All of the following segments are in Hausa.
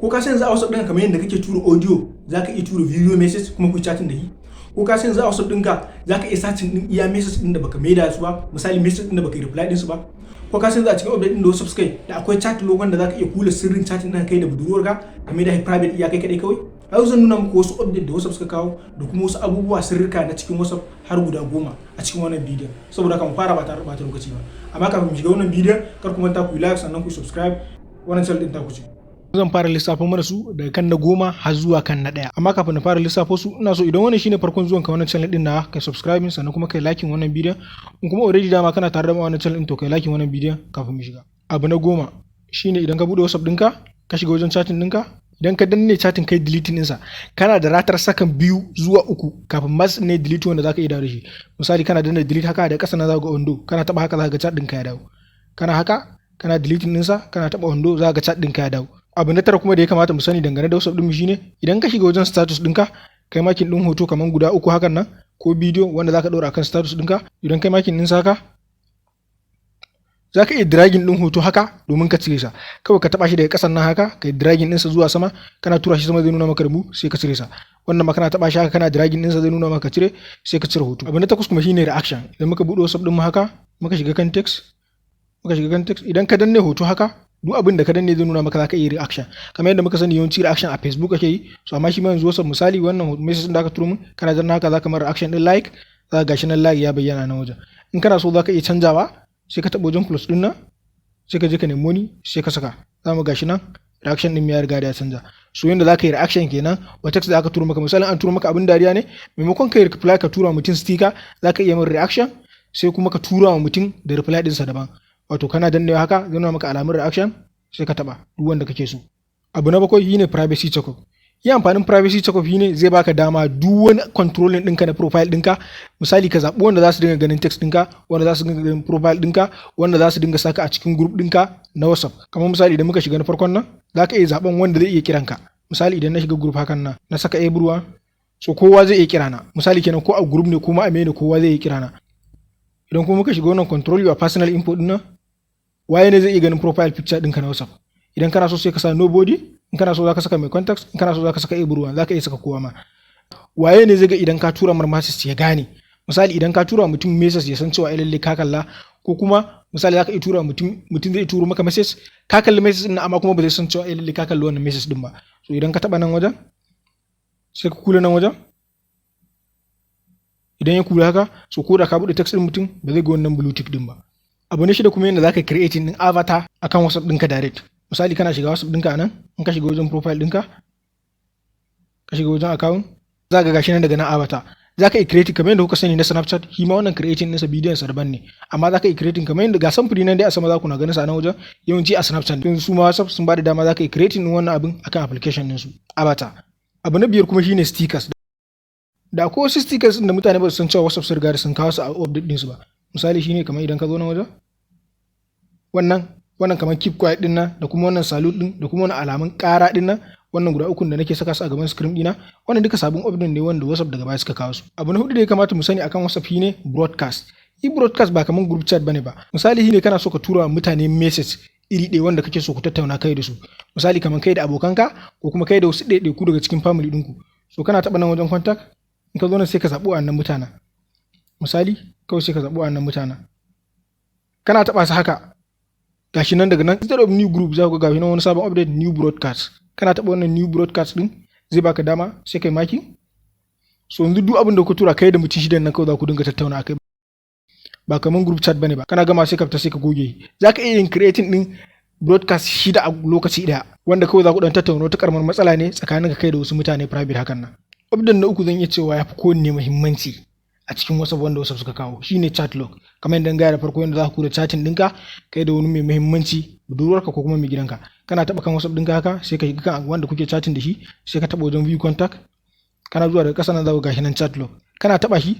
Ko ka san yanzu a WhatsApp ɗinka, kamar yadda kake tura audio, za ka iya tura video message kuma ku chatting da shi? Ko ka san yanzu a WhatsApp ɗinka za ka iya searching ɗin iya message ɗin da baka maida su ba, misali message ɗin da baka yi reply ɗin su ba? Ko ka san yanzu a cikin update ɗin da WhatsApp suka yi, da akwai chat lock wanda za ka iya kula sirrin chatting ɗin kai da budurwarka, ka maida shi private iya kai kaɗai kawai? A yau zan nuna muku wasu update da WhatsApp suka kawo da kuma wasu abubuwa sirrika na cikin WhatsApp har guda 10 a cikin wannan bidiyon. Saboda haka mu fara ba tare da ɓata lokaci ba. Amma kafin mu shiga wannan bidiyon, kar ku manta ku yi like, sannan ku subscribe. Wannan channel ɗin ta ku ce. Zan fara lissafo mana su daga kan na 10 har zuwa kan na 1. Amma kafin na fara lissafo su, ina so idan wannan shine farkon zuwan ka wannan channel din na, kai subscribe, sannan kuma kai liking wannan bidiyon. In kuma already dama kana tare da mu wannan channel din, to kai liking wannan bidiyon kafin mu shiga. Abu na 10 shine idan ka bude WhatsApp ɗinka, ka shiga wajen chatting ɗinka, idan ka danne chatting kai deleting ɗinsa, kana da ratar sakan 2 zuwa 3 kafin mas ne delete wanda zaka iya dawo da shi. Misali, kana danna delete haka, da ƙasa na za ga undo, kana taba haka za ga chat ɗinka ya dawo. Kana haka kana deleting ɗinsa, kana taba undo, za ga chat ɗinka ya dawo. Abu na 9 kuma da ya kamata mu sani dangane da WhatsApp ɗin shine idan ka shiga wajen status ɗinka, kai marking ɗin hoto kamar guda uku hakan nan ko bidiyo wanda zaka ɗora akan status ɗinka, idan kai marking ɗinsa haka, za ka iya dragging ɗin hoto haka domin ka cire sa. Kawai ka taɓa shi daga ƙasan nan haka, ka yi dragging ɗinsa zuwa sama. Kana tura shi sama, zai nuna maka remove, sai ka cire sa. Wannan ma kana taɓa shi haka, kana dragging ɗinsa, zai nuna maka cire, sai ka cire hoto. Abu na 8 kuma shine reaction. Idan muka buɗe WhatsApp ɗin mu haka, muka shiga kan text, muka shiga kan text, idan ka danne hoto haka, duk abin da ka danne zai nuna maka zaka iya reaction. Kamar yadda muka sani, yawanci reaction a Facebook ake yi, so amma shi ma yanzu WhatsApp, misali wannan message da aka turo min, kana danna haka zaka mara reaction din like, za ka gashi nan like ya bayyana nan wajen. In kana so zaka iya canjawa, sai ka taɓa wajen plus din nan, sai ka je ka nemi wani, sai ka saka. Za mu gashi nan reaction din ya riga da ya canza. So yanda zaka yi reaction kenan wa text da aka turo maka. Misalin an turo maka abin dariya ne, maimakon ka yi reply ka tura mutum sticker, zaka iya min reaction, sai kuma ka tura wa mutum da reply ɗinsa daban. Wato kana dannewa haka, zai nuna maka alamun reaction, sai ka taba duk wanda kake so. Abu na 7 shine privacy checkup. Yi amfanin privacy checkup shine zai baka dama duk wani controlling ɗinka na profile ɗinka. Misali, ka zaɓi wanda za su dinga ganin text ɗinka, wanda za su dinga ganin profile ɗinka, wanda za su dinga saka a cikin group ɗinka na WhatsApp. Kamar misali, idan muka shiga na farkon nan, za ka iya zaɓen wanda zai iya kiranka. Misali, idan na shiga group hakan nan, na saka everyone, so kowa zai iya kirana. Misali kenan, ko a group ne ko ma a mene, kowa zai iya kirana. Idan kuma muka shiga wannan control your personal info ɗin nan, waye ne zai iya ganin profile picture ɗinka na WhatsApp? Idan kana so sai ka sa nobody, in kana so zaka saka my contacts, in kana so zaka saka everyone, zaka iya saka kowa ma. Waye ne zai ga idan ka tura mar message ya gane? Misali, idan ka tura mutum message ya san cewa lalle ka kalla, ko kuma misali zaka iya tura mutum, mutum zai turo maka message, ka kalli message din, amma kuma ba zai san cewa lalle ka kalli wannan message din ba. So idan ka taba nan wajen, sai ka kula nan wajen, idan ya kula haka, so ko da ka bude text din mutum, ba zai ga wannan blue tick din ba. Abu na 6 kuma, yadda zaka creating din avatar akan WhatsApp ɗinka direct. Misali, kana shiga WhatsApp ɗinka nan, in ka shiga wajen profile ɗinka, ka shiga wajen account, za ka gashi nan daga nan avatar. Za ka iya creating kamar yadda kuka sani na Snapchat. Shi ma wannan creating ɗinsa bidiyon sa daban ne, amma za ka iya creating kamar yadda ga samfuri nan dai a sama za ku na ganin sa nan wajen, yawanci a Snapchat. Su ma WhatsApp sun ba da dama za ka iya creating ɗin wannan abin akan application ɗinsu, avatar. Abu na 5 kuma shine stickers. Da akwai wasu stickers da mutane ba su san cewa WhatsApp sun riga da sun kawo su a update ɗinsu ba. Misali shine kamar idan ka zo nan wajen, wannan kamar keep quiet din nan, da kuma wannan salute din, da kuma wannan alamun ƙara din nan, wannan guda ukun da nake saka su a gaban screen dina, wannan duka sabon update ne wanda WhatsApp daga baya suka kawo su. Abu na 4 da ya kamata mu sani akan WhatsApp shine broadcast. Yi broadcast ba kamar group chat bane ba. Misali shine kana so ka tura mutane message iri ɗaya wanda kake so ku tattauna kai da su, misali kamar kai da abokanka ko kuma kai da wasu ɗaiɗaiku daga cikin family ɗinku. So kana taɓa nan wajen contact, in ka zo nan sai ka zaɓi wannan mutanen. Misali, kawai sai ka zaɓi wannan mutanen, kana taɓa su haka, gashi nan daga nan instead of new group, za ku ga gashi nan wani sabon update, new broadcast. Kana taɓa wannan new broadcast din, zai baka dama sai kai marking. So yanzu duk abin da ku tura kai da mutum shidan nan, kawai za ku dinga tattauna akai, ba kaman group chat bane ba. Kana gama sai ka fita, sai ka goge. Za ka iya yin creating din broadcast shida a lokaci ɗaya, wanda kawai za ku dan tattauna wata karamar matsala ne tsakanin ka kai da wasu mutane private hakan nan. Update na 3, zan iya cewa ya fi kowanne muhimmanci a cikin WhatsApp wanda WhatsApp suka kawo, shine chat lock. Kamar yadda gaya da farko, yadda za ka kura chatting ɗinka kai da wani mai muhimmanci, budurwarka ko kuma mai gidanka. Kana taɓa kan WhatsApp ɗinka haka, sai ka shiga kan wanda kuke chatting da shi, sai ka taɓa wajen view contact. Kana zuwa daga ƙasa nan, za ku gashi nan chat lock. Kana taɓa shi,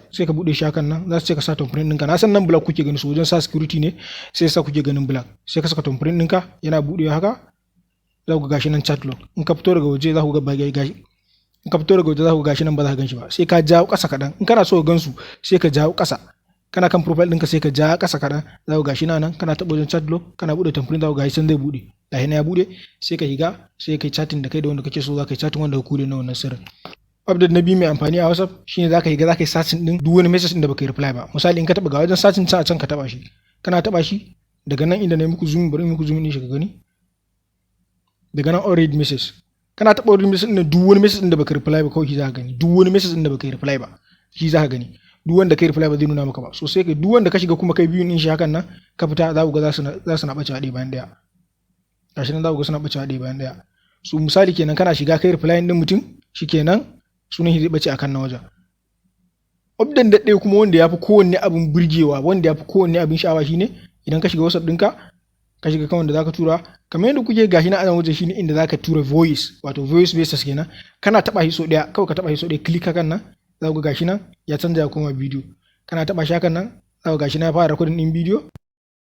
sai ka buɗe shi hakan nan, za su ce ka sa thumbprint ɗinka. Na san nan black kuke gani, su wajen sa security ne sai sa kuke ganin black. Sai ka saka thumbprint ɗinka, yana buɗewa haka, za ku ga gashi nan chat lock. In ka fito daga waje, za ku ga gashi. In ka fito daga waje, za ku gashi nan, ba za ka gan shi ba, sai ka jawo ƙasa kaɗan. In kana so ka gan su, sai ka jawo ƙasa. Kana kan profile ɗinka, sai ka ja ƙasa kaɗan, za ku gashi nan. Kana taɓa wajen chat log, kana buɗe thumbprint, za ku gashi can zai buɗe. Gashi nan ya buɗe, sai ka shiga, sai kai chatting da kai da wanda kake so. Za ka yi chatting wanda ka kule na wannan sirrin. Update na biyu mai amfani a WhatsApp shine zaka yi ga zaka yi searching din duk wani message din da baka yi reply ba. Misali, in ka taba ga wajen searching can a can, ka taba shi, kana taba shi daga nan inda na yi muku zoom, bari muku zoom din shi ka gani, daga nan unread message, kana taba unread message din, duk wani message din da baka reply ba kawai shi zaka gani. Duk wani message din da baka yi reply ba shi zaka gani. Duk wanda kai reply ba zai nuna maka ba. So sai kai duk wanda ka shiga kuma kai biyun din shi hakan nan ka fita, za ku ga za su na bacewa ɗaya bayan ɗaya. Gashi nan, za ku ga suna bacewa ɗaya bayan ɗaya. So misali kenan, kana shiga kai reply din mutum, shikenan, sunan shi zai bace akan na wajen. Update da ɗaya kuma wanda ya fi kowanne abin burgewa, wanda ya fi kowanne abin sha'awa, shine idan ka shiga WhatsApp ɗinka, ka shiga kan wanda zaka tura, kamar yadda kuke gashi na anan wajen, shine inda zaka tura voice, wato voice message kenan. Kana taba shi so ɗaya kawai, ka taba shi so ɗaya, click hakan nan, za ku ga gashi nan ya canza ya koma bidiyo. Kana taba shi hakan nan, za ku gashi nan ya fara recording din bidiyo,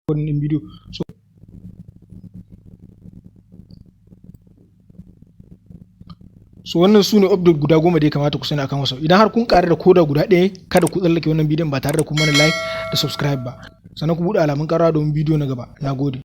recording din bidiyo. So wannan su ne update guda 10 da ya kamata ku sani akan WhatsApp. Idan har kun ƙaru da koda guda ɗaya, kada ku tsallake wannan bidiyon ba tare da kun mana like da subscribe ba, sannan ku buɗe alamun ƙararrawa domin bidiyo na gaba. Na gode.